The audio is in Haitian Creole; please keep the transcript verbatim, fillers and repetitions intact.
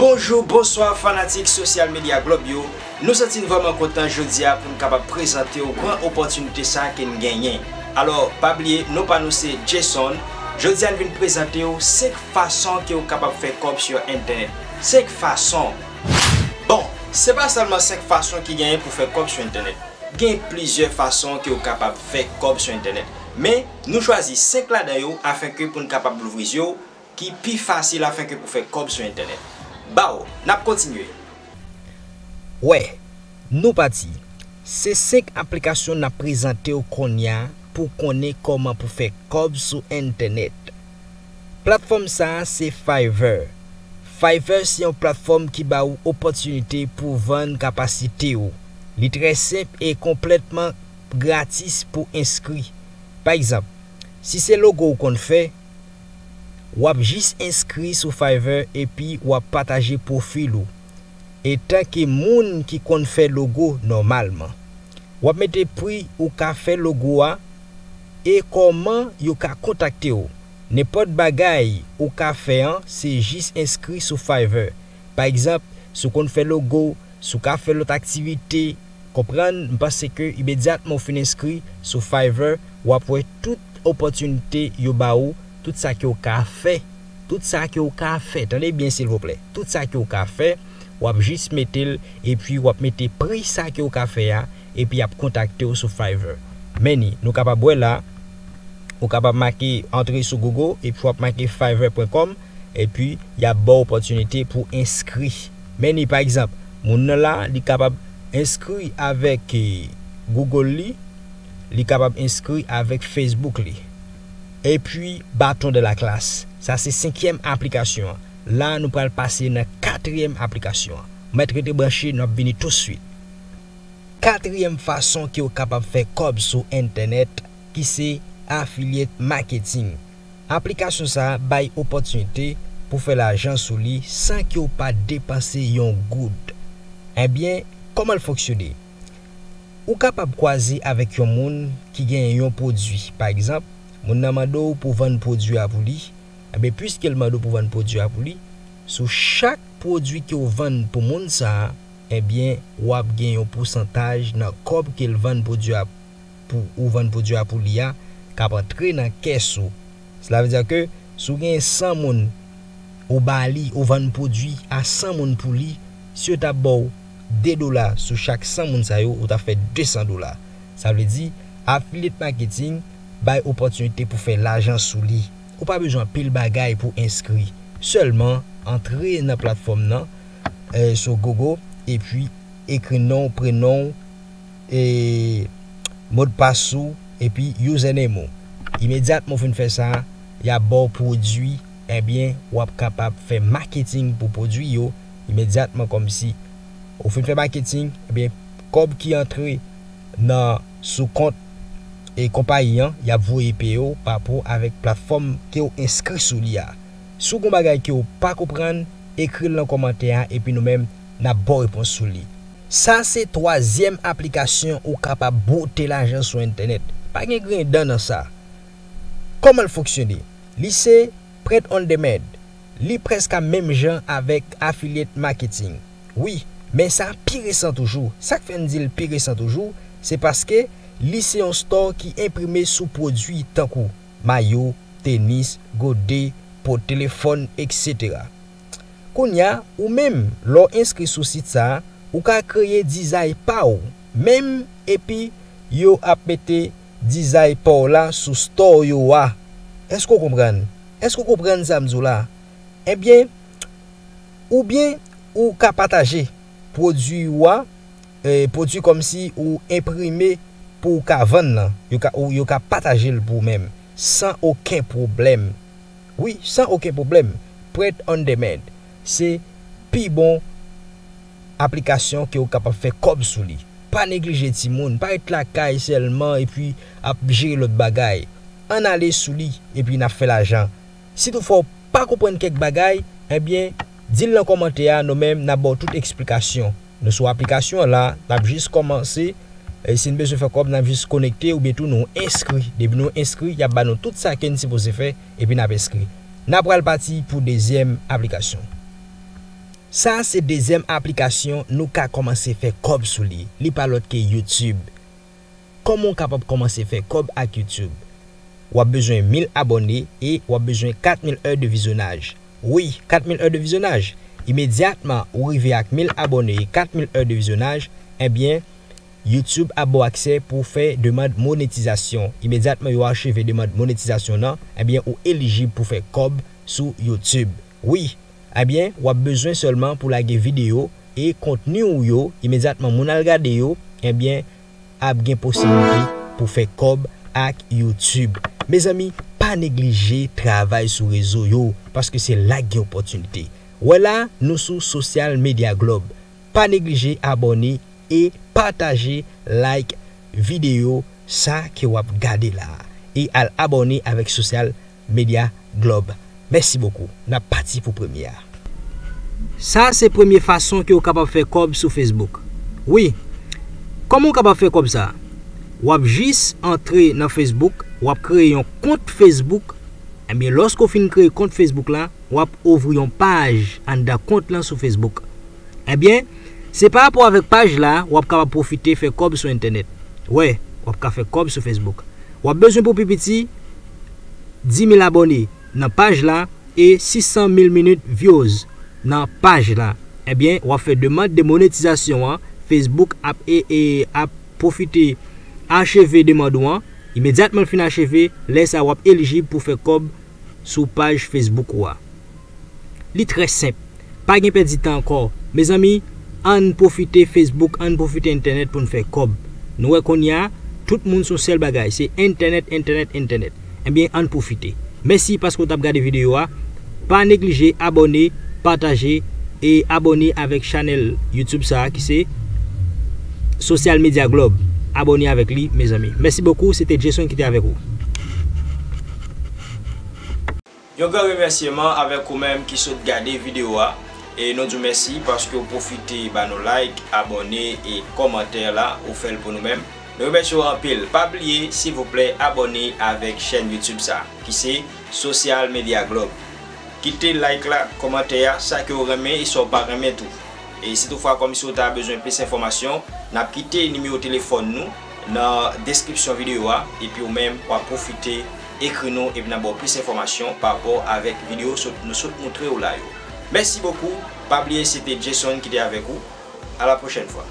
Bonjou, bonswa fanatik sosyal medya Glòb yo. Nou santi n vrèman kontan jodi a pou n kapab prezante w gran opòtinite sa ke n genyen. Alò, pa bliye, non pa nou se Jason. Jodi a n vin prezante w senk fason ke w kapab fè kòb sou entènèt. Senk fason. Bon, se pa sèlman senk fason ki genyen pou fè kòb sou entènèt. Gen plizyè fason ke w kapab fè kòb sou entènèt. Men, nou chwazi senk ladan yo afenke pou n kapab louvri zye w ki pi fasil afenke pou fè kòb sou entènèt. Baw, n ap kontinye. Wè, nou pati. Se senk aplikasyon n ap prezante w kounye a pou konnen kòman pou fè kòb sou entènèt. Platfòm sa a se Fiverr. Fiverr se yon platfòm ki ba ou opòtinite pou vann kapasite w. Li trè senp e konplètman gratis pou enskri. Pa egzanp, si se logo w konn fè, w ap jis enskri sou Fiverr epi w ap pataje pwofil ou etanke moun ki konn fè logo nòmalman. W ap mete pri ou ka fè logo a e kòman yo ka kontakte w. Nenpòt bagay ou ka fè an, se jis enskri sou Fiverr. Pa egzanp, si w konn fè logo, si w ka fè lòt aktivite, konprann, m panse ke imedyatman w fin enskri sou Fiverr, w ap wè tout opòtinite yo ba ou, tout sa ke w ka fè, tout sa ke w ka fè, tande byen silvouplè, tout sa ke w ka fè, w ap jis mete l, epi w ap mete pri sa ke w ka fè a, epi y ap kontakte w sou Fiverr. Men ni, nou kapab wè la, ou kapab make antre sou Google, epi w ap make fiverr pwen kòm, epi y ap ba w opòtinite pou enskri. Men ni, pa egzanp, moun nan la, li kapab enskri avèk, eh, Google li, li kapab enskri avèk Facebook li. Epi, baton de la klas. Sa se senkyèm aplikasyon an. La, nou pral pase nan katriyèm aplikasyon an. Mèt rete branche, n ap vini touswit. Katriyèm fason ke w kapab fè kòb sou entènèt, ki se affiliate marketing. Aplikasyon sa a bay opòtinite pou fè lajan sou li san ke w pa depanse yon goud. Ebyen, kòman l fonksyone? Ou kapab kwaze avèk yon moun ki genyen yon pwodui. Pa egzanp, moun nan mande w pou w vann pwodui a pou li. Ebyen, piske l mande w pou w vann pwodui a pou li, sou chak pwodui ke w vann pou moun sa a, ebyen, w ap gen yon pousantaj nan kòb ke l vann pwodui a pou, ou vann pwodui a pou li a, k ap antre nan kès ou. Sela vle di ke si w gen san moun, ou ba li, ou vann pwodui a san moun pou li, si yo t ap ba w de dola sou chak san moun sa yo, ou t ap fè de san dola. Sa vle di, affiliate marketing bay opòtinite pou fè lajan sou li. Ou pa bezwen anpil bagay pou enskri. Sèlman, antre nan platfòm nan, eh, sou Google, epi ekri non w, prenon w, e modpas ou, epi username ou. Imedyatman w fin fè sa, y ap ba w pwodui, ebyen, w ap kapab fè maketing pou pwodui yo imedyatman, kòmsi ou fin fè maketing, ebyen, kòb ki antre nan sou kont e konpayi an, y ap voye peye w pa rapò avèk platfòm ke w enskri sou li a. Si w gen bagay ke w pa konprann, ekri l nan kòmantè a epi nou menm, n ap ba w repons sou li. Sa se twazyèm aplikasyon ou kapab bwote lajan sou entènèt. Pa gen grenn dan nan sa. Kòman l fonksyone? Li se print on demand. Li prèske menm jan avèk affiliate marketing. Wi, men sa pi resan toujou. Sa k fè n di l pi resan toujou, se paske li se yon store ki enprime sou pwodui tankou mayo, tenis, gode, pòt telefòn, etsetera. Kounye a, ou menm, lè w enskri sou sit sa a, ou ka kreye dizay pa w menm, epi yo ap mete dizay pa w la sou store yo a. Èske w konprann? Èske w konprann sa m di w la? Ebyen, oubyen ou ka pataje pwodui ou a, eh, pwodui kòmsi ou enprime pou w ka vann nan. Yo ka, ou, yo ka pataje l pou ou menm, san okenn pwoblèm. Wi, san okenn pwoblèm. Print on demand se pi bon aplikasyon ke w kapab fè kòb sou li. Pa neglije timoun, pa ret lakay sèlman epi ap jere lòt bagay. Ann ale sou li epi n ap fè lajan. Si toutfwa w pa konprann kèk bagay, ebyen, di l nan kòmantè a, nou menm, n ap ba w tout eksplikasyon. Nou sou aplikasyon an la, n ap jis kòmanse. E si n bezwen fè kòb, n ap jis konekte oubyen tou nou enskri. Depi nou enskri, y ap ba nou tout sa ke n sipoze fè, epi n ap enskri. N ap pral pati pou dezyèm aplikasyon. Sa a se dezyèm aplikasyon nou ka kòmanse fè kòb sou li. Li pa lòt ke YouTube. Kòman w kapab kòmanse fè kòb ak YouTube? W ap bezwen mil abòne e w ap bezwen kat mil è de vizyonaj. Wi, kat mil è de vizyonaj! Imedyatman ou rive ak mil abòne e kat mil è de vizyonaj, ebyen, YouTube ap ba w aksè pou w fè demann monetizasyon. Imedyatman yo acheve demann monetizasyon nan, ebyen, ou elijib pou fè kòb sou YouTube. Wi, ebyen, w ap bezwen sèlman pou lage videyo e kontni w yo, imedyatman moun al gade yo, ebyen, ap gen posiblite pou fè kòb ak YouTube. Mezanmi, pa neglije travay sou rezo yo, paske se la k gen opòtinite. Wè la, nou sou Social Media Globe. Pa neglije abòne e pataje, like videyo sa ke w ap gade la a. E al abòne avèk Social Media Globe. Mèsi bokou. N ap pati pou premye a. Sa a se premye fason ke w kapab fè kòb sou Facebook. Wi. Kòman w kapab fè kòb sa a? W ap jis antre nan Facebook, w ap kreye yon kont Facebook. Ebyen, lòske w fin kreye kont Facebook la, w ap ouvri yon paj anndan kont lan sou Facebook. Ebyen, se pa rapò avèk paj la, w ap kapab pwofite fè kòb sou entènèt. Wè, w ap ka fè kòb sou Facebook. W ap bezwen pou pi piti dis mil abòne nan paj la e sis san mil minit views nan paj la. Ebyen, w ap fè demann de monetizasyon an, Facebook ap, e, e, ap pwofite acheve demann ou an. Imedyatman l fin acheve, lè sa a w ap elijib pou fè kòb sou paj Facebook ou a. Li trè senp. Pa gen pèdi tan ankò. Mezanmi, ann pwofite Facebook, ann pwofite entènèt pou n fè kòb. Nou wè kounye a, tout moun se yon sèl bagay, se entènèt, entènèt, entènèt. Ebyen, ann pwofite. Mèsi paske w t ap gade videyo a. Pa neglije abòne, pataje e abòne avèk chanèl YouTube sa a ki se Social Media Globe. Abòne avèk li, mezanmi. Mèsi bokou, se te Jason ki te avèk ou. Yon gran remèsiman avèk ou menm ki sot gade videyo a. E nou di w mèsi paske w pwofite ba nou like, abòne e kòmantè la, ou fè l pou nou menm. Nou remèsye w anpil. Pa bliye, silvouplè, abòne avèk chèn YouTube sa, ki se Social Media Globe. Kite like la, kòmantè a, sa ke w renmen e sa w pa renmen tou. E si toutfwa kòmsi w ta bezwen plis enfòmasyon, n ap kite nimewo telefòn nou nan deskripsyon videyo a, epi ou menm w ap pwofite ekri nou epi n ap ba w plis enfòmasyon pa rapò avèk videyo sot, nou sot montre w la yo. Mèsi bokou, pa bliye se te Jason ki te avèk ou. A la pwochèn fwa.